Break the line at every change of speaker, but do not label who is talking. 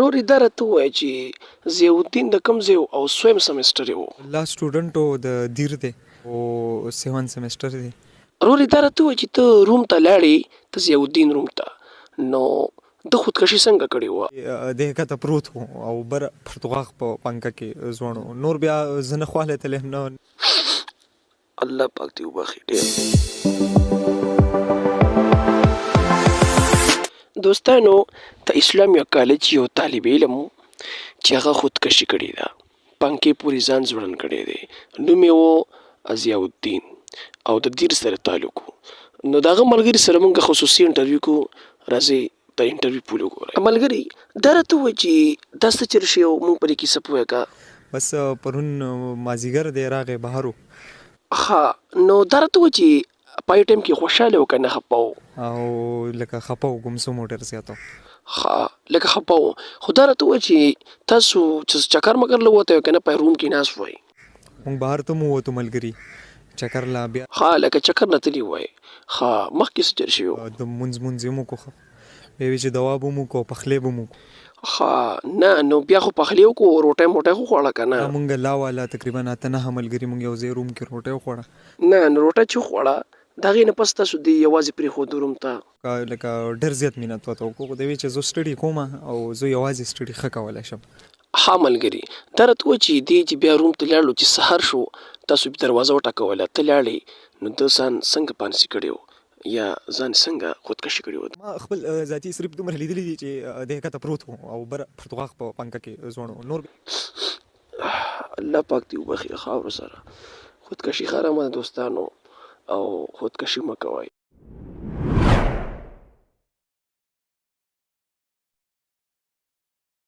رورې دا راته ووایه چې ضیاءالدین د کوم ځای و او څویم سمسټر یې و؟
لا سټوډنټ و د دیر دی او سیون سمسټر دی.
رورې دا راته ووایه چې ته روم ته لاړې ته ضیاءالدین روم ته نو ده خودکشي څنګه کړې وه؟
دی کته پروت و او بره پرتوغاښ په پنکه کې ځوړ و نور بیا زه نه خواله تللی یم نه.
الله پاک دې وبخښي ډېر. دوستانو د اسلامیه کالج یو طالب علم و چې هغه خودکشي کړې ده پنکې پورې ځان ځوړند کړی دی نوم یې و ضیاءالدین او د دیر سره تعلق و نو د هغه ملګري سره مونږ خصوصي انټرویو کوو راځئ د انټرویو پول وګورئ ملګري دا راته ووایه چې دا څه چل شوی او مونږ په دې کیسه پوه که.
بس پرون مازیګر دی راغی بهر و.
ښه نو دا راته ووایه چې په هغې ټایم کې خوشحاله و که نه خپه و؟
او لکه خپه و ګمسو مو ډېر زیات و.
ښه لکه خپه و خو دا راته ووایه چې تاسو څه چکر مکر له وتی وئ که نه په روم کې ناست وئ؟
موږ بهر ته هم ووتو ملګري چکر له بیا.
ښه لکه چکر له تللي وئ. ښه مخکې څه چل شوي وو؟
د مونځ مونځ یې هم وکړو ښه بیا وی چې دوا به هم وکړو او پخلی به هم وکړو.
ښه نه نو بیا خو پخلی وکړو روټۍ موټۍ خو خوړه که نه؟
مونږ لا والا تقریبا اته نهه ملګري مونږ یو ځای روم کې روټۍ وخوړه.
نه نو روټۍ چې وخوړه د هغې نه پس تاسو دی یوازې پرېښودو روم ته؟
لکه ډېر زیات مینت ورته وکړو خو دی وی چې زه سټډي کوم او زه یوازې سټډي ښه کولای شم.
ښه ملګري دا راته ووایه چې دی چې بیا روم ته لاړلو چې سهار شو تاسو دروازه وټکوله ته لاړې نو ده ځان څنګه پانسي کړی و یا ځان څنګه خودکشي کړې وه؟
ما خپل ذاتي صرف دومره لیدلي دي چې دی کته پروت و او بره پرتوغاښ په پنکه کې ځوړ و نور.
الله پاک دې وبخښي خاورو سره خودکشي حرامه ده دوستانو او خودکشي مه کوئ.